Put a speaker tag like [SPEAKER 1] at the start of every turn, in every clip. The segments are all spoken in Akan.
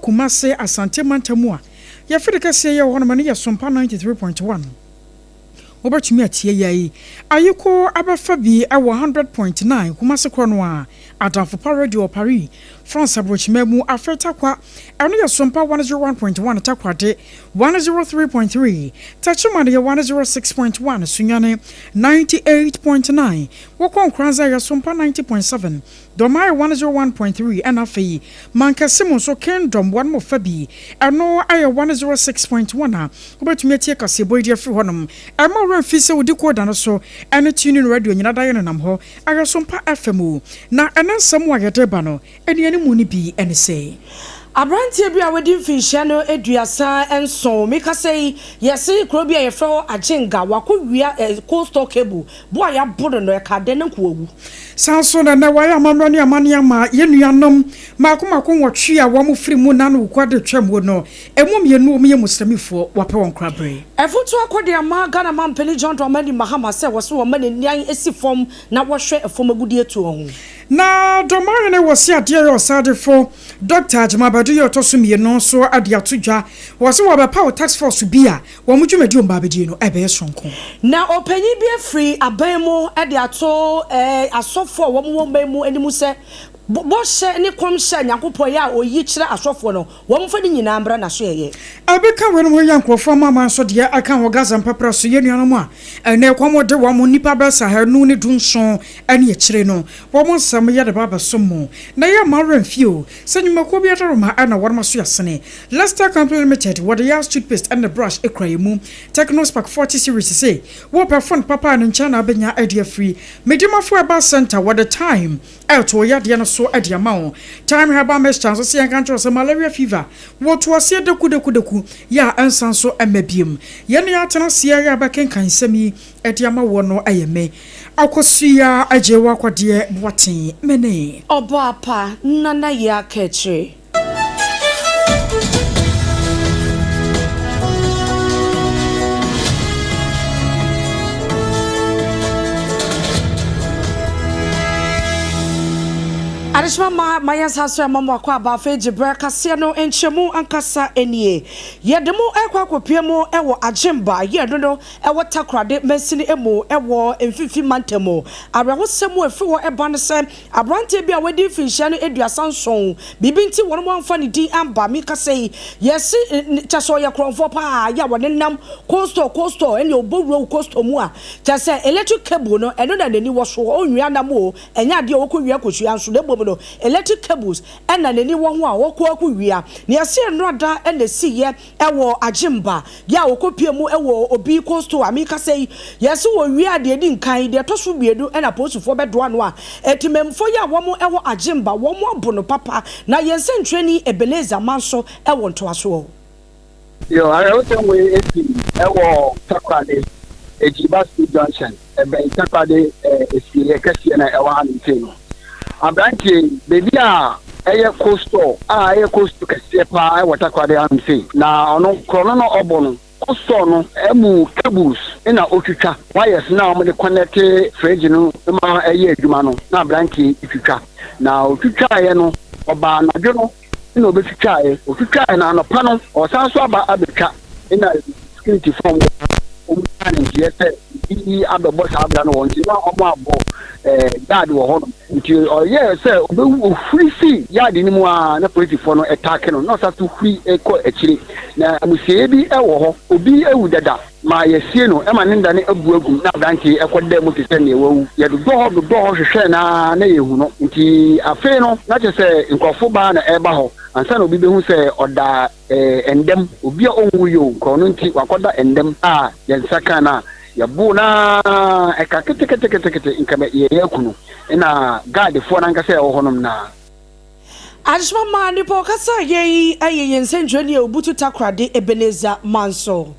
[SPEAKER 1] Kumase, Asante mantam a, yɛfiri kɛseɛ yɛ wɔ hɔnom no yɛ Sompa 93.1. Wobɛtumi atie yɛi. Ayiko abɛfa bi ɛwɔ 100.9 Kumase korɔ no a, Adamfo Pa Radio Paris, France aburokyima mu afɛ Takwa, ɛno yɛ Sompa 101.1 Takoradi, 103.3 Techiman yɛ 106.1 Sunyani, 98.9 Wokɔ Nkoranza yɛ Sompa 90.7 Dɔmaa yɛ 101.3 ɛna afei Mankɛse mu nso Kingdom wɔn mo fa bi ɛno ayɛ 106.1 a wobɛtumi atie kaseɛbɔ yi de afiri hɔnom. Ɛma owura mfi sɛ wodi kooda no so ɛne TuneIn Radio nyina da yɛ nenam hɔ ayɛ Sompa FM o. Na ɛne nsɛm a yɛde ba no ɛne animu no bi ɛne sɛ.
[SPEAKER 2] Aberanteɛ bi a wadi mfinhyia no 37, mekasa yi, yɛse kuro bi a yɛfrɛ hɔ Agyenga, wakɔ wia cold store cable, bo a yɛabo no no, ɛka dɛn na nka wawu.
[SPEAKER 1] Saa nso na nnɛ wɔayɛ amammerɛ ne amanneɛ ama yɛn nuanom mmaako mmaako 8 a wɔfiri mu na no wukua de twam wo no, ɛmu mmienu wɔn yɛ Muslimifoɔ, wɔapɛ wɔn korabere.
[SPEAKER 2] Afotuo akɔ de ama Ghana Mampanin John Dramani Mahama sɛ wɔse wɔma n'ani si fam na wɔhwɛ fam agudeɛ tuo ho.
[SPEAKER 1] Na Dɔmahene wɔ se adeɛ yɛ ɔsadefo Dɔkta Agyemang Badu yɛ ɔtɔ so mmienu nso de ato dwa. Wɔ se wɔbɛpaw task force bi a wɔn dwumadi wɔn ba abɛdie no ɛbɛyɛ soronko.
[SPEAKER 2] Na ɔpanyin bi afiri aban mu de ato asɔfoɔ a wɔn wɔ man mu anim sɛ, bɔhyɛ ne kɔmhyɛ a Nyankopɔn yɛ a ɔyi kyerɛ asɔfoɔ no, wɔmfa ne nyinaa mmra n'asoɛeɛ.
[SPEAKER 1] Ɛbɛka weinom ho yɛ nkurɔfoɔ amanaman nso deɛ ɛka ho Gaza mpaperɛ so yɛn nuanom a ɛnnɛ ɛkɔm de wɔn nnipa bɛyɛ sɛ 517 ne akyire no wɔn nsɛm yɛde ba abɛsom mo na yɛmma wo werɛ mfie o sɛ nnwumakuo bi adaworoma na wɔnom aso yɛasene Lester Company Limited wɔde Yas toothpaste ne brush kura yɛn mu Tecno Spark 40 series se wopɛ phone papa a ne nkyɛn na abɛnya de afiri Medimafo Herbal Center wɔde Thyme Ɛreto wo yadeɛ no so de ama wo. Thyme Herbal Mixture nso sɛ yɛnka nkyerɛ wo sɛ malaria fever wɔ to aseɛ dakudakudaku yɛ a ɛnsan so mma biom. Yɛn ne atena aseɛ yɛ abɛkenkan nsɛm yi de ama woɔ no yɛ me Akosua Agyei Akwadeɛ Boateng me ne.
[SPEAKER 2] Ɔbaa pa Nana Yaa Kɛkyire. Adehyema ma ma yɛn nsa so ɛma mo akɔ aba afei gye berɛ kaseɛ no nkyɛmu ankasa nie. Yɛde mo ɛkɔ akɔpie mu ɛwɔ Agyemba yɛ no no ɛwɔ Takorade mansini mu ɛwɔ Mfimfini mantam mu. Awerɛhosɛm a ɛfiri hɔ ɛba ne sɛ Aberanteɛ bi a wadi mfinhyia no 37, biribi nti wɔnom amfa ne din amba, mekasa yi, yɛse kyɛsɛ ɔyɛ korɔmfoɔ paa, yɛ a ɔnenam coastal coastal ɛneɛ ɔbɔ wura wo coastal mu a, kyɛsɛ electric cable no ɛno na n'ani wɔ so, ɔnwia nam o, ɛnyɛ adeɛ a ɔkɔ wia kosua nso, na mmom no electric cables ɛna n'ani wɔ ho a ɔkɔ akɔ wia. Na yɛse nnora da na ɛsiiɛ Wɔ Agyemba yɛ a wɔkɔpue mu wɔ obi coastal a merekasa yi, yɛse wɔwie a deɛ ɛdi nkan, deɛ ɛtɔ so mmienu na apolisifoɔ bɛdoa ano a Temanmufoɔ yi a wɔn wɔ Agyemba wɔn abo no papa na yɛn sɛnkyerɛni Ebenezer Manso wɔ ntoasoɔ.
[SPEAKER 3] Yo, awerɛhosɛm wei esi wɔ Takoradi, Ejiba Street Junction, ɛbɛn Takoradi asieeɛ kɛseɛ no a ɛwɔ hanom sei no. Aberanteɛ yi, baabi a ɛyɛ cold store a ɛyɛ cold store kɛseɛ paa wɔ Takoradi hanom sei, na ɔno korɔno na ɔbɔ no. Cold store no mu cables na ɔtwitwa, wires no a wɔde connect fridge no ma ɛyɛ adwuma no na aberanteɛ yi twitwa. Na ɔtwitwaeɛ no, ɔbaa anadwo no na ɔbɛtwitwaeɛ. Ɔtwitwaeɛ no anɔpa no, ɔsan nso aba abɛtwa na security foɔ a wɔwɔ hɔ no, wɔnyaa ne nteɛ sɛ Bi abɛbɔ saa bra no wɔ nti na ɔmo abɔ yard wɔ hɔ nom nti ɔyɛɛ sɛ ɔbɛwu ɔhuri fii yard no mu aa na polisifoɔ no taake no na ɔsan so huri kɔ akyire na amusieɛ bi wɔ hɔ obi awu dada ma yɛasie no ma ne nda no abu agum na aberanteɛ yi kɔ da mu te sɛ neɛ wawu yɛdodɔ hɔ dodɔ hɔ hwehwɛɛ no aa na yɛnhu no nti afei no na kyerɛ sɛ nkorɔfo baa na ɛreba hɔ ansa na obi bɛhu sɛ ɔda Ndam, obi a onnwui o, nka ɔno ntsi ɔakɔda ndam a yɛn nsa kã no a, yɛbow no ara, ɛka ketseketseketse nka yɛreyɛ aku no. Nna guardfoɔ no ankasa a ɛwɔ hɔnom no a.
[SPEAKER 2] Adehyema maa nipa ɔkasa yɛ yi yɛ yɛn nsɛnkyerɛnni a obutu takoradi Ebenezer Manso.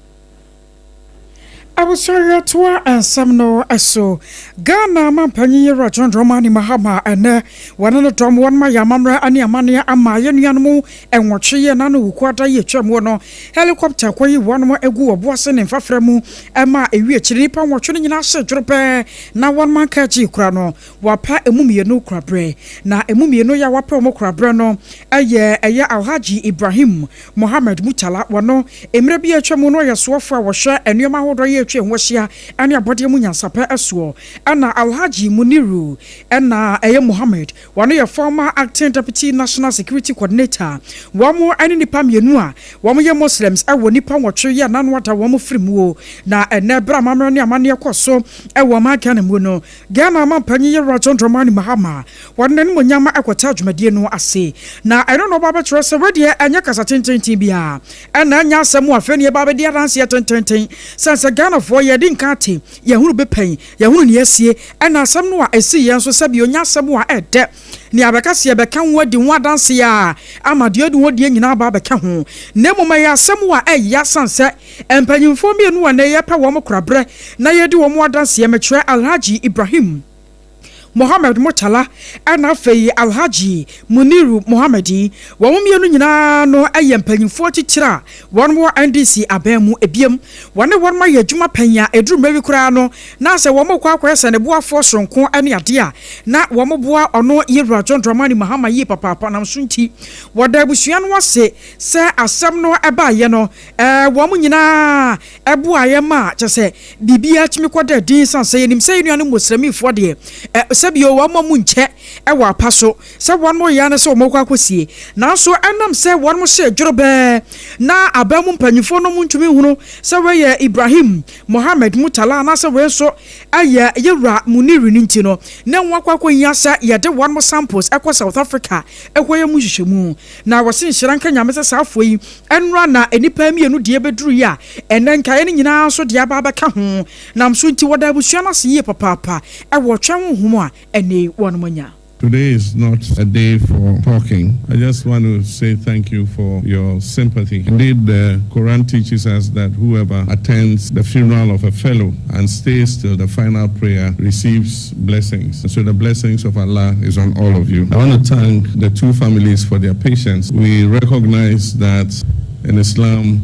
[SPEAKER 1] Abusua yɛtoa nsɛm no so. Ghana mampanyin Yewura John Dramani Mahama ɛnɛ wɔne ne dɔm wɔn ma yɛ amammerɛ ne amanneɛ ama yɛn nuanom nwɔtwe yɛ n'ano Wukuada yi atwa mu no helicopter kɔyi wɔn agu wɔ boase ne mfafra mu ɛma ewi akyiri nnipa 8 no nyinaa hyɛ dworobɛɛ na wɔn manka akyi kora no wɔapa emu 2 korabrɛ na emu 2 yɛ a wɔapɛ wɔn korabrɛ no ɛyɛ Alhaji Ibrahim Mohammed Murtala wɔno mmerɛ bi atwa mu no ɔyɛ soɔfo a wɔhwɛ nneɛma ahodoɔ yɛ atwa ho ahyia ne abɔdeɛ mu nyansapɛ soɔ ɛna Alhaji Muniru ɛna ɛyɛ Mohammed wɔno yɛ former acting deputy national security coordinator. Wɔn ne nnipa 2 a wɔn yɛ Muslims ɛwɔ nnipa 8 yɛ nano ada wɔn firi mu na ɛnɛ berɛ amammerɛ ne amanneɛ kɔ so ɛwɔ ɔman Ghana mu no Ghana mampanyin Yewura John Dramani Mahama wɔde n'animonyam ɛkɔta dwumadie no ase na ɛno na ɔba bɛkyerɛ sɛ wedeɛ ɛnyɛ kasa tententen biara ɛna ɛnyɛ asɛm a afei ne yɛba bɛdi adanseɛ tententen sɛ sɛ Ghanafoɔ yɛde nka ate yɛhunu bɛpɛn yɛhunu ne asie ɛna asɛm no a ɛsi yɛn nso sɛbi onya asɛm a ɛdɛ ne abɛka sɛ yɛbɛka ho adi ho adanseɛ a ama deɛ adi ho deɛ nyinaa ba bɛka ho na mmom ɛyɛ asɛm a ɛyɛ asan sɛ mpanyimfoɔ 2 a na yɛpɛ wɔn korabrɛ na yɛdi wɔn adanseɛ mɛkyerɛ Alhaji Ibrahim Mohammed Murtala ɛna afei Alhaji Muniru Mohammed yi wɔn 2 nyinaa no ɛyɛ mpanyimfoɔ titire a wɔn wɔ NDC aban mu ebiem wɔne wɔn ayɛ adwuma panyin a eduru mmerɛ bi koraa no na sɛ wɔn kɔ akɔyɛ sɛ ne boafoɔ soronko ne adeɛ a na wɔn boa ɔno Yewura John Dramani Mahama yie papaapa nam so nti wɔda abusua no ase sɛ asɛm no ɛbaayɛ no wɔn nyinaa ɛboayɛ ma kyɛ sɛ biribiara tumi kɔda din san sɛ yɛnim sɛ yɛn nuanom Muslimifoɔ deɛ sɛbi wɔn mu nkyɛ ɛwɔ apa so sɛ wɔn mo yɛ no sɛ wɔn kɔ akɔsie nanso ɛnam sɛ wɔn mo hyɛ dworobɛɛ na aban mu mpanyinfoɔ no mu ntumi hunu sɛ wɔyɛ Ibrahim Mohammed Murtala anaasɛ wɔn nso ɛyɛ Yewura Muniri no nti no na wɔn akɔ akɔhia sɛ yɛde wɔn mo samples ɛkɔ South Africa ɛkɔyɛ mu nhwehwɛmu na wɔsi nhyira nka Nyame sɛ saa afoɔ yi ɛnora na nnipa 2 deɛ bɛduru yi a ɛnɛ nkaeɛ no nyinaa nso deɛ aba abɛka ho nam so nti wɔda abusua no ase yie papaapa ɛwɔ twɛn honhom a ɛne wɔn anya.
[SPEAKER 4] Today is not a day for talking. I just want to say thank you for your sympathy. Indeed, the Quran teaches us that whoever attends the funeral of a fellow and stays till the final prayer receives blessings. And so the blessings of Allah is on all of you. I want to thank the two families for their patience. We recognize that in Islam,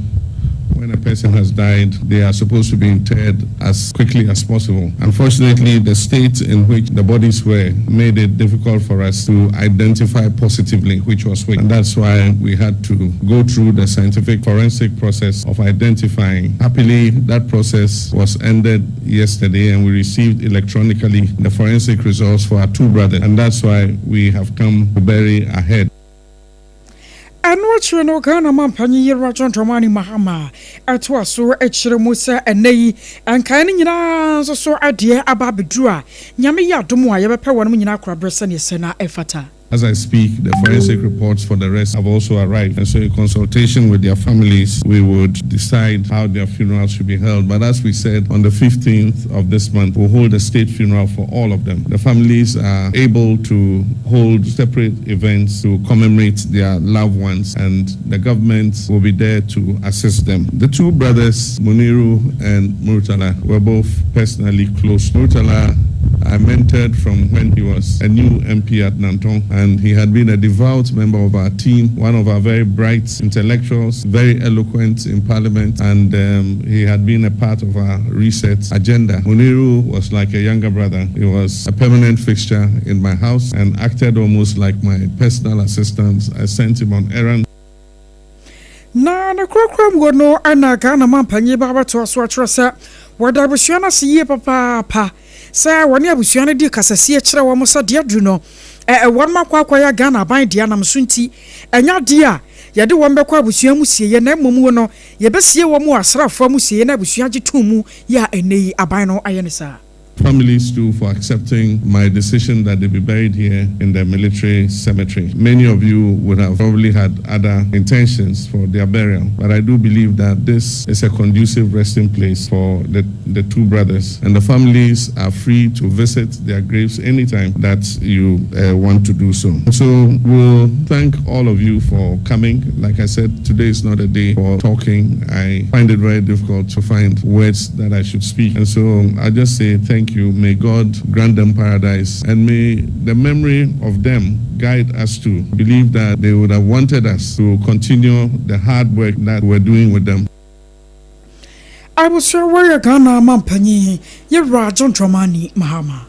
[SPEAKER 4] when a person has died, they are supposed to be interred as quickly as possible. Unfortunately, the state in which the bodies were made it difficult for us to identify positively which was which. And that's why we had to go through the scientific forensic process of identifying. Happily, that process was ended yesterday and we received electronically the forensic results for our two brothers. And that's why we have come to bury ahead.
[SPEAKER 1] Ɛno akyerɛ no Ghana mampanyin Yewura John Dramani Mahama ɛtoa so akyerɛ mu sɛ ɛnɛ yi nkae no nyinaa nso so adeɛ aba abɛduru a Nyame yɛ adom a yɛbɛpɛ wɔn nyinaa korabrɛ sɛneɛ sɛ na ɛfata.
[SPEAKER 4] As I speak, the forensic reports for the rest have also arrived. And so, in consultation with their families, we would decide how their funerals should be held. But as we said, on the 15th of this month, we'll hold a state funeral for all of them. The families are able to hold separate events to commemorate their loved ones, and the government will be there to assist them. The two brothers, Muniru and Murtala, were both personally close. Murtala I mentored from when he was a new MP at Nantong, and he had been a devout member of our team, one of our very bright intellectuals, very eloquent in parliament, and he had been a part of our research agenda. Muniru was like a younger brother. He was a permanent fixture in my house and acted almost like my personal assistant. I sent him on errands.
[SPEAKER 1] Na ne korakora mu no ɛna Ghana mampanyin ba bɛtoa so akyerɛ sɛ wɔda abusua no ase yie papaapa sɛ wɔne abusua no di kasasie kyerɛ wɔn sɛ deɛ duru no wɔn akɔ akɔyɛ Ghana aban deɛ nam so nti ɛnyɛ adeɛ a yɛde wɔn bɛkɔ abusua mu sie na mmom no yɛbɛsie wɔn wɔ asraafoɔ mu sie na abusua gye tom mu yɛ a ɛnɛ yi aban no ayɛ ne saa.
[SPEAKER 4] Families too for accepting my decision that they be buried here in the military cemetery. Many of you would have probably had other intentions for their burial, but I do believe that this is a conducive resting place for the two brothers, and the families are free to visit their graves anytime that you want to do so. So we'll thank all of you for coming. Like I said, today is not a day for talking. I find it very difficult to find words that I should speak. And so I just say thank you. May God grant them paradise, and may the memory of them guide us to believe that they would have wanted us to continue the hard work that we're doing with them.
[SPEAKER 1] Abusua, wɔyɛ Ghana mampanyin, yɛwura John Dramani Mahama.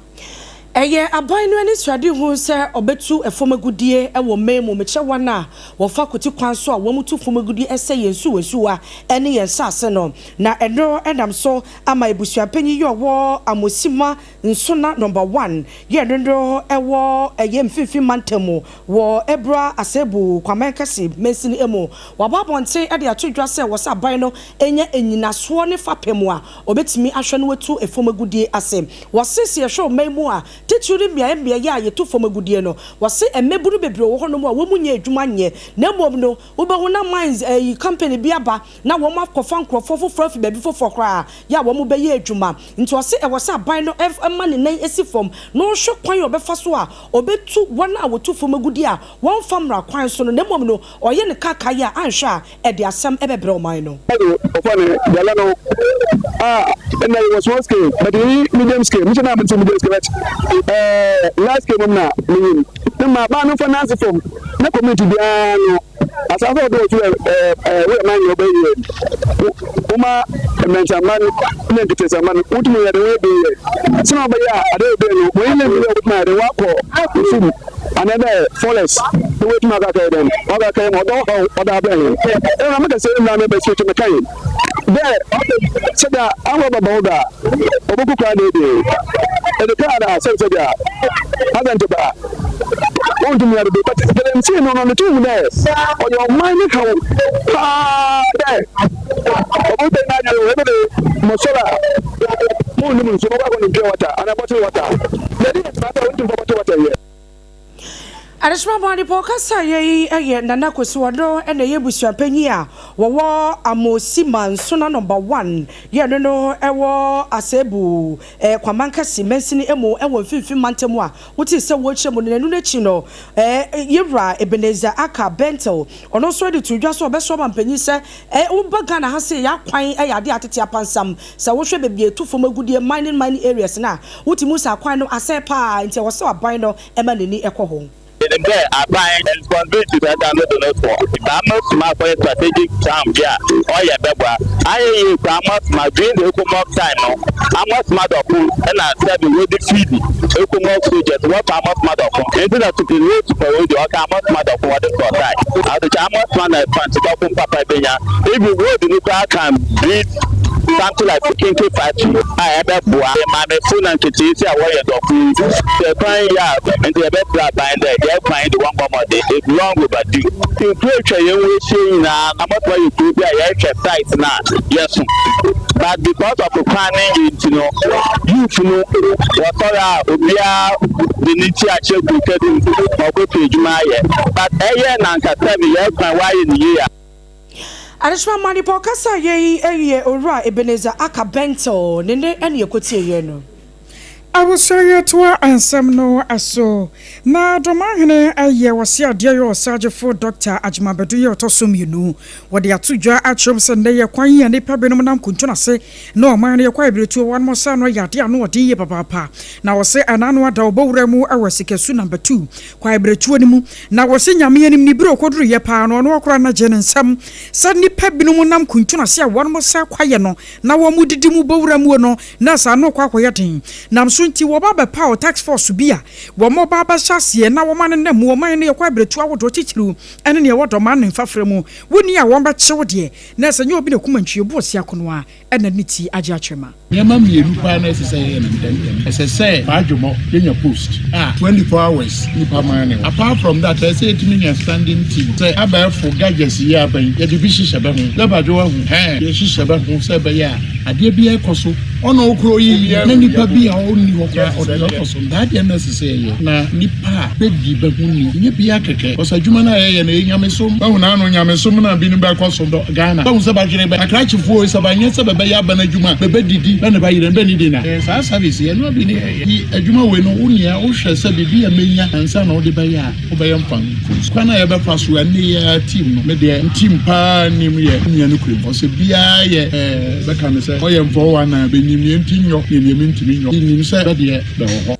[SPEAKER 2] Ɛyɛ aban no ani suade hu sɛ ɔbɛtu ɛfam agudie ɛwɔ mman mu. Mekyɛ wɔn a wɔfa koti kwan so a wɔn tu fam agudie ɛsɛ yɛn nsuwansuwa ɛne yɛn nsaase no, na ɛno ɛnam so ama ebusuapanyin yi ɔwɔ Amosima Nsona Number 1 yɛ no no ɛwɔ ɛyɛ Mfimfini Mantam mu wɔ Ebra Asebu Kwamankese mansini emu, wabɔ abɔnten ɛde ato dwa sɛ wɔsɛ aban no enya enyinasoɔ ne fapem a ɔbɛtumi ahwɛ no watu efam agudie ase. Wɔsisi ɛhwɛ ɔman mu a, titiri ne mmeaeɛ mmeaeɛ a yɛtu fam agudie no, wɔse mmɛbunu bebree wɔ hɔnom a wɔn mu nyɛ adwuma nyɛ, na mmom no wobɛhu na mines ɛyi company bi aba na wɔn akɔfa nkurɔfoɔ foforɔ afi baabi foforɔ koraa yɛ a wɔn bɛyɛ adwuma. Nti wɔse ɛwɔ sɛ aban no ɛma ne nan esi fam na ɔhwɛ kwan a ɔbɛfa so a ɔbɛtu wɔn a wɔtu fam agudie a wɔmfa mmara kwan so no, na mmom no ɔyɛ ne kaakaeɛ a anhwɛ a ɛde asɛm ɛbɛbrɛ ɔman no.
[SPEAKER 3] Ɔfɔ ne yàrá no a ɛna yɛ wɔ small scale, but yi medium scale mi sɛ na mi ti medium scale, but large scale mu na mi yin ne ma baa no fa n'ase fam na community biara no asase a ɔdɔ otu ɛɛ ɛɛ wɔyɛ man yɛ ɔbɛyɛ yɛ wɔma mmɛnkyɛnma no ne nketensɛmma no wotumi yɛ de wɔyɛ bi yɛ sɛnɛ ɔbɛyɛ a ade yɛ bi no wɔyɛ yɛ bi yɛ wɔtumi ayɛ de wakɔ nfum anaa dɛ forest ne wɔtumi akaka yɛ dɛm wakaka yɛ ma ɔdɔ ɔdɔ abɛn yɛ. Ɛna meka sɛ ɛnna mebɛ so tumi kan dɛ sɛdeɛ ahɔ baba wo do a ɔbɛku kwan de de ɛde kaa na sɛ sɛdeɛ adante ba wontumi ade but galamsey no no metum dɛ ɔyɛ ɔman ne haw paa dɛ ɔbɛbɛ no adwene wɔ ɛbɛde mɔsɔla a monnim nsuo bɛkɔ akɔ ne pure water anaa bottle water yɛde yɛ tena sɛ wontumi fa bottle water yɛ.
[SPEAKER 2] Adesoma bɔ nipa ɔkasa yɛ yi yɛ Nana Kwesi. Wɔno ɛna ɛyɛ busuapanyin a wɔwɔ Amosima Nsona Number 1 yɛ no ɛwɔ Asebu Kwamankese mansini emu ɛwɔ Mfimfini Mantam a wote sɛ wɔrekyerɛ mu no. N'anu n'akyi no, yɛwura Ebenezer Aka Bentel, ɔno nso de to dwa so ɔbɛsɔ ɔma mpanyin sɛ woba Ghana ha sɛ yɛ akwan ɛyɛ ade atete apansam. Sɛ wohwɛ baabi etu fam agudie mining areas na wotumi sɛ akwan no asɛe paa, nti ɛwɔ sɛ aban no ɛma n'ani ɛkɔ hɔ.
[SPEAKER 5] Yɛnim dɛ aban responsibility dada no do no so ba amasoma akɔyɛ strategic plan bi a ɔyɛ bɛboa ayɛ yie kora. Amasoma during the ECOMOG time no, amasoma dɔko ɛna sɛbi wɔde feed ECOMOG soldiers wɔfa amasoma dɔko, nti na superior super wei deɛ ɔka amasoma dɔko wɔde sɔ side adekyɛ amasoma na ɛfanti dɔko papa benya. Even road no koraa can breed something like kinky factory a ɛbɛboa maamefo na nketeesi a wɔyɛ dɔko yi sɛ kwan yi a. Nti yɛbɛfrɛ aban dɛ yɛ kwan de wɔn bɔ mmɔden, it's long overdue. Nkuro atwa yɛn ho ahyia nyinaa, amasoma yɛ kuro bi a yɛrehwɛ site na yɛso, but because of kwan ne yɛ nti no, youth no wɔsɔre a obiara de ne ti akyerɛ kuro kɛse mu ma ɔkɔpɛ adwuma ayɛ, but ɛyɛ nankasa bi yɛ kwan wayɛ ne yie a.
[SPEAKER 2] Adesoma ma nipa ɔkasa yɛ yi yɛ Owura Ebenezer Aka Bentel ne ɛne ɛkɔtie yɛ no.
[SPEAKER 1] Abusua, yɛtoa nsɛm no so na Dɔmahene ɛyɛ wɔse adeɛ yɛ Ɔsagyefo Dr Agyemabɛdo yɛ ɔtɔ so mmienu, wɔde ato dwa akyerɛm sɛ nnɛ yɛ kwan yi a nnipa binom nam kuntun ase na ɔman no yɛkɔ abiretuo wɔnom sa no yɛ adeɛ ano ɔden yie papaapa. Na wɔse ɛna no ada ɔbɔwura mu ɛwɔ Sikasu Number 2 kwan abiretuo no mu, na wɔse Nyame anim ne berɛ ɔkɔduruyɛ paa no, ɔno ɔkora no gye ne nsɛm sɛ nnipa binom nam kuntun ase a wɔnom sa kwayɛ no na wɔn mu didi mu bɔwura mu no na saa no kɔ akɔyɛ den nam so. Nti wɔba bɛpa task force bi a wɔn ba bɛhyɛ aseɛ na wɔn anenam mu ɔman no yɛkɔ abiretuo ahodoɔ titiriw ɛne nea ɛwɔ Dɔma ne mfafra mu. Wonni a wɔn bɛkyew deɛ na ɛsɛ nyɛ obi na kuma ntwie bu ɔsi akono a ɛna ne ti agye akyerɛ ma.
[SPEAKER 6] Nneɛma mmienu paa na ɛsɛ sɛ yɛyɛ no ntɛmntɛm. Ɛsɛ sɛ Kwadwomɔ yɛnya post a 24 hours nipa man ne hɔ. Apart from that, ɛsɛ sɛ yɛtumi nya standing team sɛ abɛɛfo gadgets yi aba yi, yɛde bi hyehyɛ bɛ ho sɛ badwo ahu hɛn yɛhyehyɛ bɛ ho sɛ ɛbɛyɛ a adeɛ bi ɛkɔ so. Ɔna okuro yi na nipa bi a ɔnni hɔ koraa ɔde ɔkɔ so. Daa deɛ na ɛsɛ sɛ yɛyɛ na nipa a bɛdi bɛho ni nyɛ bia kɛkɛ. Ɔsɛ adwuma no a yɛyɛ no ɛyɛ nyamesom. Bahu na ano nyamesom na binom bɛkɔ so dɔ Ghana. Bahu sɛ badwene bɛ akrakyefoɔ sɛ banyɛ sɛ bɛbɛyɛ aba no adwuma bɛbɛdidi bɛ ne bayerɛ bɛnidi na ɛyɛ saa service yɛ no bi ne yɛyɛ. Yi adwuma wei no wo nea wohwɛ sɛ biribi a menya ansa na wode bɛyɛ a wobɛyɛ mfa nko. Kwan a yɛbɛfa so ɛne yɛ team no me deɛ team paa nim yɛ nua no kurom. Ɔsɛ biara yɛ ɛɛ bɛka no sɛ ɔyɛ mfɔ wa na bɛnim yɛn ti nyɔ ne nea mentumi nyɔ. Nim sɛ bɛdeɛ bɛwɔ hɔ.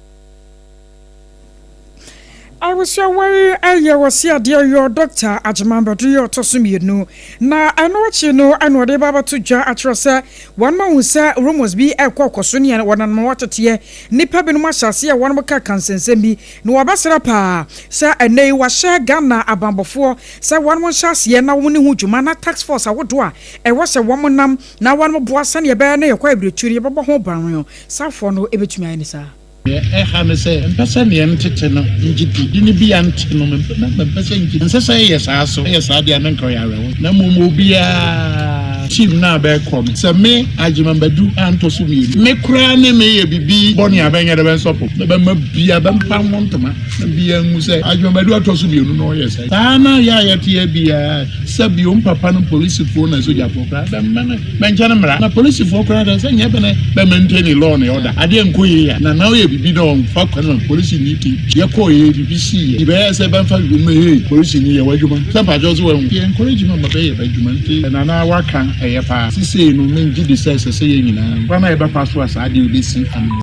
[SPEAKER 1] Abusua wei ɛyɛ wɔsi adeɛ yɔ Dr. Agyeman Badu yɛ ɔtɔ so mmienu na ɛno akyi no ɛna ɔde ba abɛto dwa akyerɛ sɛ wɔn ma hu sɛ rumours bi ɛkɔ kɔ so ne wɔn nam wɔteteɛ nnipa binom ahyɛ ase a wɔn ka kansɛnsɛm bi na wɔbɛsrɛ paa sɛ ɛnɛ yi wahyɛ Ghana abanbɔfoɔ sɛ wɔn nhyɛ aseɛ na wɔn ne ho dwuma na task force ahodoɔ a ɛwɔ sɛ wɔn nam na wɔn boa sɛnea ɛbɛyɛ na yɛkɔ abirekyiri yɛbɛbɔ ho ban no saafoɔ no ebɛtumi ayɛ ne saa.
[SPEAKER 6] Ɛha ne sɛ mpɛ sɛ neɛ ntete no ngye di di ne bi a nte no mempɛ sɛ ngye nsɛ sɛ ɛyɛ saa so ɛyɛ saa deɛ ne nka ɔyɛ awerɛho na mmom obiara team no a bɛkɔ no sɛ me Agyeman Badu antɔ so mmienu me koraa ne meyɛ bibi bɔne a bɛnyɛ de bɛnsɔpo bɛbɛma bia bɛmpa ho ntoma na bia nhu sɛ Agyeman Badu atɔ so mmienu na ɔyɛ sɛ saa na yɛ a yɛteɛ biara sɛ bio mpapa no polisifoɔ na sogyafoɔ koraa bɛmma no bɛnkyɛ no mmara na polisifoɔ koraa dɛ sɛ nyɛ bɛnɛ bɛ maintain law ne order adeɛ nkɔ yie a na na ɔyɛ bibi na ɔmfa kwan ma polisi ni ti yɛkɔ yɛ bibi si yɛ bɛyɛ sɛ bɛmfa bibi ma hey polisi ni yɛ w'adwuma sɛ mpakyɛw so wɔn yɛ encourage ma ma bɛyɛ bɛdwuma nti nana waka ɛyɛ paa sisei no mengye di sɛ ɛsɛ sɛ yɛ nyinaa kwan a yɛbɛfa so a saa adeɛ bɛsi ano.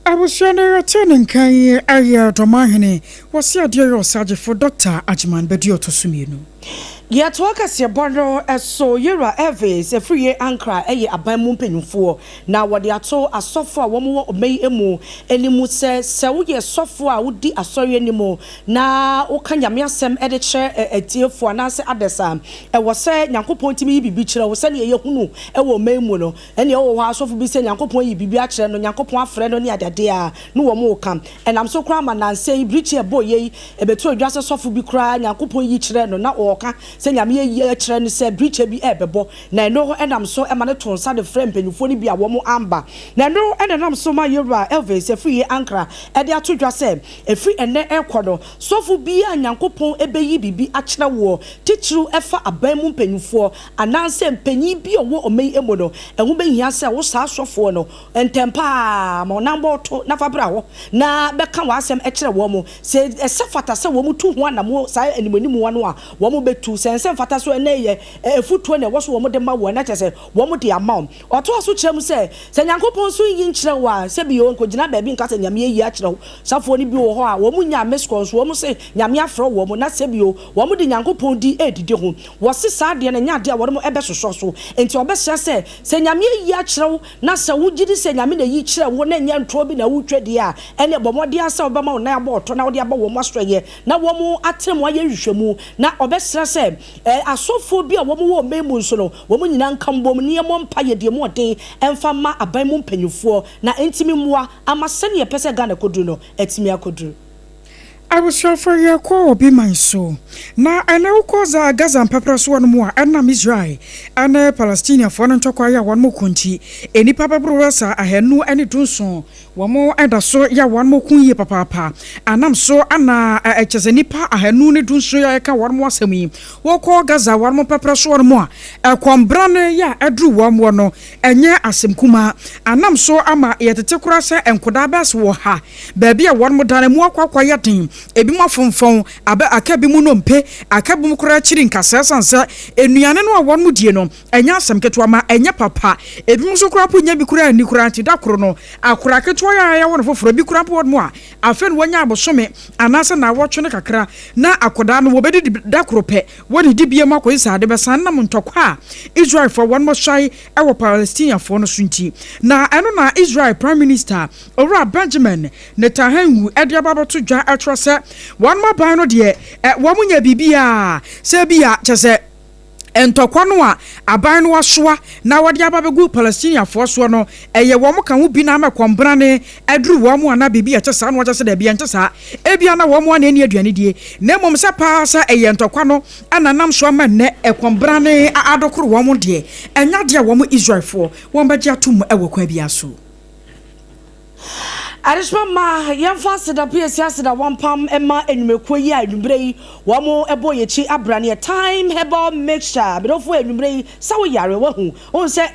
[SPEAKER 1] Abusua no yɛte ne nkan yi ɛyɛ dɔmahene wɔsi adeɛ yɛ ɔsagyefo Dr. Agyeman Badu ɔtɔ so mmienu.
[SPEAKER 2] Yɛtoa kaseɛbɔ no ɛso. Yɛwura Elvis Afriyie Ankrah ɛyɛ aban mu mpanyinfoɔ na wɔde ato asɔfo a wɔn wɔ ɔman yi mu anim sɛ woyɛ sɔfo a wodi asɔre anim na woka Nyame asɛm ɛde kyerɛ atiefoɔ anaasɛ adasa, ɛwɔ sɛ Nyankopɔn tumi yi biribi kyerɛ wo. Sɛnea yɛhunu ɛwɔ ɔman mu no, ɛnea ɛwɔ hɔ asɔfo bi sɛ Nyankopɔn yi biribi akyerɛ no, Nyankopɔn afrɛ no ne adeade a ne wɔn ka ɛnam so koraa ma nansa yi birikyi ɛbɔ yɛ yi ɛbɛtu odwa sɛ sɔfo bi koraa Nyankopɔn yi kyerɛ no na ɔɔka sɛ Nyame yɛ kyerɛ no sɛ birikyi bi ɛɛbɛbɔ na ɛno ɛnam so ɛma ne to nsa de frɛ mpanyinfoɔ no bi a wɔn amba na ɛno ɛna nam so ma yɛwura Elvis Afriyie Ankrah ɛde ato dwa sɛ ɛfiri ɛnɛ ɛkɔ no, sɔfo bi a Nyankopɔn ɛbɛyi biribi akyerɛ woɔ titiriw ɛfa aban mu mpanyinfoɔ anaasɛ mpanyin bi a ɔwɔ ɔman yi mu no, ɛho bɛhia sɛ wo saa sɔfoɔ no ntɛm paa ma ɔnam bɔɔto nafa bra hɔ na bɛka w'asɛm ɛkyerɛ wɔn mo sɛ ɛsɛ fata sɛ wɔn tu ho anam saa animanimu ano a wɔn bɛtu sɛ nsɛm fata so. Ɛnɛ yɛ efutuo na ɛwɔ so wɔn de ma wɔn na kyerɛ sɛ wɔn de ama wɔn. Ɔtoa so kyerɛ mu sɛ Nyankopɔn nso yi nkyerɛ wɔ a sɛbi yɛ nkɔgyina baabi nka sɛ Nyame ayi akyerɛ wo. Safoɔ no bi wɔ hɔ a wɔn nya miss call nso wɔn sɛ Nyame afrɛ wɔn na sɛbi o wɔn de Nyankopɔn di edidi ho. Wɔsi saa adeɛ no nyɛ adeɛ a wɔn ɛbɛsosɔ so, nti ɔbɛsrɛ sɛ Nyame ayi akyerɛ wo na sɛ wogye di sɛ Nyame na yi kyerɛ wo na nyɛ ntorɔ bi na wotwa deɛ a, ɛne bɔ mmɔden asɛ wobɛma wo nan abɔ ɔtɔ na wode aba wɔn asɔyɛ na wɔn atene mu ayɛ nhwehwɛmu. Na ɔbɛsrɛ sɛ asɔfoɔ bi a wɔn wɔ ɔman mu nso no, wɔn nyinaa nka mbom nneɛma mpa yɛ deɛ mu ɔden ɛmfa ma aban mu mpanyinfoɔ na ntumi mmoa ama sɛnea ɛpɛ sɛ Ghana koduru no atumi akɔduru.
[SPEAKER 1] Abusuafo, yɛkɔ obi man so na ɛnɛ wokɔ za Gaza mpɛprɛ so no mu a ɛnam Israel ɛne Palestiniafoɔ no ntɔkwa yɛ a wɔn mo ko nti nnipa bɛboro sa 217 wɔn ɛda so yɛ wɔn mo ko yie papaapa. Anam so ana ɛkyɛ sɛ nnipa 217 yɛ ɛka wɔn mo asɛm yi wɔkɔ Gaza wɔn mo mpɛprɛ so no mu a ɛkɔmbra no yɛ a ɛduru wɔn wɔ no ɛnyɛ asɛm kumaa. Anam so ama yɛtete koraa sɛ nkodaa bɛs wɔ ha baabi a wɔn mo dan mu akɔ akɔ yɛ den, ebi mu afomfɔn abɛ aka bi mu nnompe aka bi mu koraa akyiri nkasɛɛ san sɛ nnuane no a wɔn mo die no ɛnyɛ asɛm ketewa ma ɛnyɛ papa. Ebi mu nso koraa po nya bi koraa ani koraa nti da koro no akora ketewa yɛ a yɛwɔ no foforɔ bi koraa po wɔn mu a afei no wɔnya abosome anaasɛ naawɔtwe no kakra na akwadaa no wɔbɛdidi da koro pɛ wɔdidi bie mu akɔyi sɛ ade bɛsan nam ntɔkwa a Israelfoɔ wɔn mo hyɛe ɛwɔ Palestiniafoɔ no so nti. Na ɛno na Israel Prime Minister Owura Benjamin Netanyahu ɛde aba abɛto dwa ɛtwerɛ sɛ wɔn aban no deɛ ɛ wɔn nya biribiara sɛ bi a kyɛ sɛ Ntɔkwa no a aban no asoa na wɔde aba abɛgu Palestiniafoɔ soɔ no, ɛyɛ wɔn ka ho bi na ama kɔmbrane aduru wɔn anaa biribi a ɛte saa na wɔkyɛ sɛ daabi, ɛnte saa. Ebia na wɔn ara na ɛnni aduane die, na mmom sɛ paa sɛ ɛyɛ ntɔkwa no na nam so ama nnɛ kɔmbrane adokoro wɔn deɛ, ɛnyɛ adeɛ a wɔn Israelfoɔ wɔbɛgye atom wɔ kwan biara so.
[SPEAKER 2] Adehyema mma yɛmfa aseda piesie aseda wampam mma nnwumakuo yi a anwummerɛ yi wɔn bɔ yɛn akyi abraneɛ Thyme Herbal Mixture. Medɔfoɔ anwummerɛ yi sɛ wo yare wahu wohu sɛ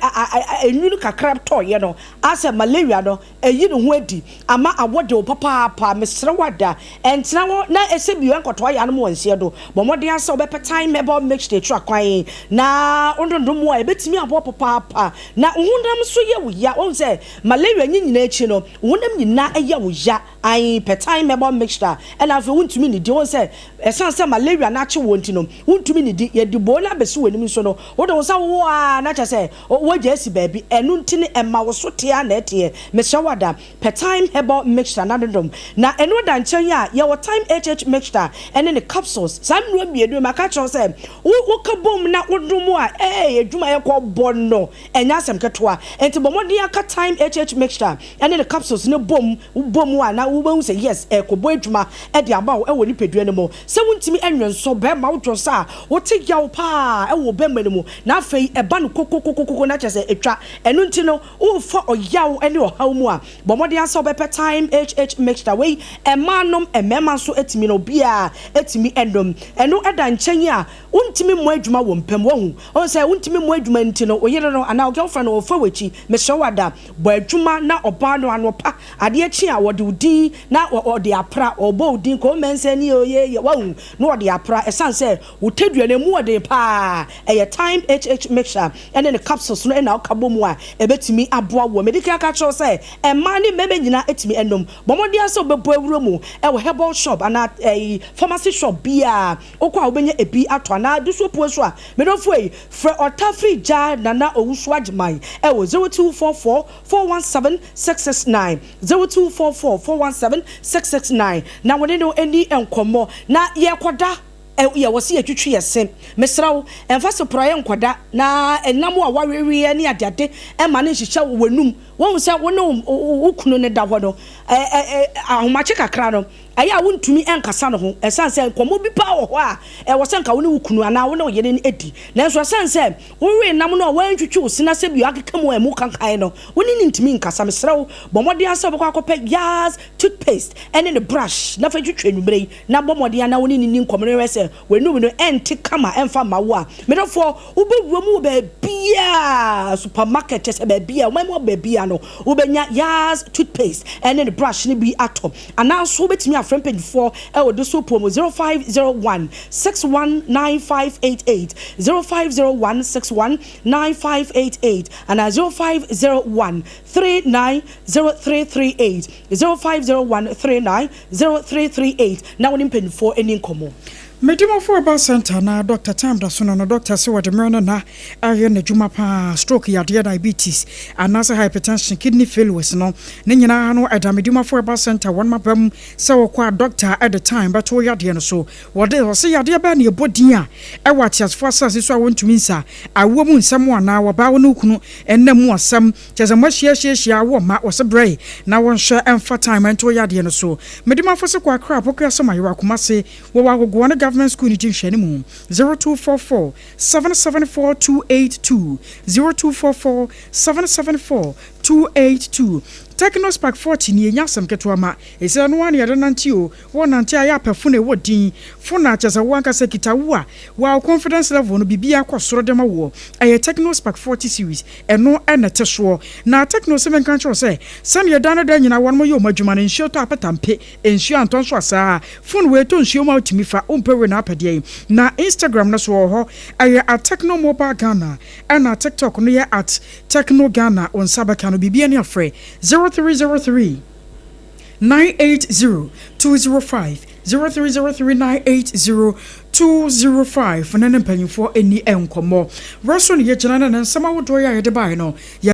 [SPEAKER 2] enwunu kakra tɔɔyɛ no asɛ malaria no ayi ne ho adi ama awɔ de wo papaapa. Mesrɛ wo ada ɛntena hɔ na ɛsɛ bio ɛnkɔtoa yɛ anom wɔ nseɛ do. Bɔ mmɔden ara sɛ wobɛpɛ Thyme Herbal Mixture akyiri akwan na wodondom a ɛbɛtumi aboa papaapa na wo honam nso yɛ wo ya. Wohu sɛ Malaria nyi nyinaa akyi no, wo honam nyinaa yɛ wo ya, ae, pɛtan mɛbɔ mixture, ɛna afei wontumi nnidi. Wohu sɛ ɛsiane sɛ malaria no akye woɔ nti no, wontumi nnidi. Yɛde boo no abɛsi w'anim nso no, wode wo nsa wowɔ ara na kyerɛ sɛ woagya asi baabi. Ɛno nti no, ɛma wo so te ara na ɛteɛ. Mesrɛ wo ada, pɛ thyme herbal mixture na dodom. Na ɛno da nkyɛn a, yɛwɔ thyme HH mixture ɛne ne capsules. Saa nnuro mmienu yi, maka akyerɛ wo sɛ, wo woka bom na wonom a, ee, adwuma a ɛkɔ bɔ no. Ɛnyɛ asɛm ketewa. Enti bɔ mmɔden ara ka Thyme HH mixture ne ne capsules no bom, wobɔ mu a na wobɛhu sɛ yes, ɛrekɔbɔ adwuma de ama wo wɔ nipadua no mu. Sɛ wontumi nwe nso, bɛrima wodwo nsa a, wote yaw pa ara wɔ wo bɛrima no mu, na afei ɛba no kokokokoko na kyerɛ sɛ ɛtwa. Ɛno nti no, worefa ɔyaw ne ɔhaw mu a, bɔ mmɔden ara sɛ wobɛpɛ Thyme HH mixture. Wei, mmaa nom, mmarima nso tumi nom, obiara tumi nom. Ɛno da nkyɛn a, Wontumi mmɔ adwuma wɔ mpa mu, wahu. Wohu sɛ wontumi mmɔ adwuma nti no, wo yere no anaa wo girlfriend no ɔfa w'akyi. Mesrɛ wo ada, bɔ adwuma na ɔbaa no anɔpa, adeɛ kye a, ɔde wo din na ɔde apra, ɔbɔ wo din, Koo Mensah nie o, yee, wahu, na ɔde apra. Ɛsiane sɛ wo tadua no, ɛmu ɔden pa ara, ɛyɛ Thyme HH mixture ne ne capsules no na woka bɔ mu a, ɛbɛtumi aboa woɔ. Medi kan aka akyerɛ wo sɛ, mmaa ne mmarima nyinaa tumi nom. Bɔ mmɔden ara sɛ wobɛbɔ awura mu wɔ herbal shop anaa pharmacy shop biara. Wokɔ a wobɛnya ebi atɔ anaa adesuo pue nso a, me dɔfoɔ ei, frɛ Ɔtafiri Gya Nana Owusu Agyeman ɛwɔ 0244 417 669, 0244 417 669 na wo ne no nni nkɔmmɔ. Na yɛrekɔda, yɛ wɔ se yɛtwitwi yɛ se. Mesrɛ wo, mfa se porɔeɛ nkɔda na nam a woaweweɛ ne adeade mma no nhyehyɛ w'anum. Woahu sɛ wo ne wo kunu no da hɔ no, ahomakye kakra no, Ɛyɛ a wuntumi nkasa ne ho esiane sɛ nkɔmmɔ bi paa wɔ hɔ a ɛwɔ sɛ anka wo ne wo kunu anaa wo ne wo yere no di. Nanso esiane sɛ wowee nam no a woantwitwi wo se na sɛ bio akeka mu a emu kankan no, wo ne no ntumi nkasa. Mesrɛ wo, bɔ mmɔden ara sɛ wobɛkɔ akɔpɛ Yaz toothpaste ne ne brush na fa twitwi anwummere yi na bɔ mmɔden ara na wo ne no nni nkɔmmɔ na hwɛ sɛ w'anum no ɛnte kama ɛmfa mma wo a. Me dɔfoɔ, wobɛwura mu wɔ baabiara, supermarket, kyerɛ sɛ baabiara, ɔman mu baabiara no, wobɛnya Yaz toothpaste ne ne brush no bi atɔ. Anaa nso wobɛtumi afrɛ mpanyinfoɔ wɔ Dosopuo mu 0501 619588, 0501 619588 anaa 0501 390338, 0501 390338 na wo ne mpanyinfoɔ nni nkɔmmɔ.
[SPEAKER 1] Medimafo Herbal Centre na Dɔkta Time da so no no dɔkta se wɔde mmerɛ no na ɛyɛ n'adwuma paa, stroke yadeɛ, diabetes anaasɛ hypertension, kidney failures no ne nyinaa no ɛda Medimafo Herbal Centre wɔnom aba mu sɛ wɔkɔ a dɔkta de time bɛto wo yadeɛ no so. Wɔde ɔse yadeɛ bɛn na ɛbɔ din a ɛwɔ ateasefoɔ asase so a wɔntumi nsa, awoɔ mu nsɛm anaa wɔbaa wo ne wo kunu nna mu asɛm, kyerɛ sɛ moahyia ahyia ahyia awo mma, wɔse brɛ na wɔnhwɛ mfa time nto wo yadeɛ no so. Medimafo se kɔ Accra, Pokuase, Mayewa, Kumasi, Wɔwɔ Agogoɔ ne Government School no di nhwɛanimu, 0244 774 282, 0244 774 282. Tecno Spark 40 nie, nyɛ asɛm ketewa ma ɛsɛ ɛno ara na yɛde nante o, wo nante a yɛ apɛ fon a ɛwɔ din, fon a kyerɛ sɛ wo ankasa kita wo a, wo confidence level no biribiara kɔ soro de ma woɔ, ɛyɛ Tecno Spark 40 series, ɛno na ɛte soɔ. Na Tecno se menka nkyerɛ wo sɛ, sɛdeɛ da ne da nyinaa wɔnom yɛ wɔn adwuma no, nsuo tɔ a pɛtampe, Nsuo antɔ nso a saa. Phone wei tɔ nsuo mu a wotumi fa, wompɛ wei na apɛ deɛn? Na Instagram no so wɔ hɔ, ɛyɛ at Tecno Mobile Ghana, ɛna TikTok no yɛ at Tecno Ghana, wo nsa bɛka no, biribi ani a frɛ 0303 980 205, 0303 980 205 na ne mpanyinfoɔ nni nkɔmmɔ. Berɛ so na yɛgyina na ne nsɛm ahodoɔ yi a yɛde baeɛ no, yɛ.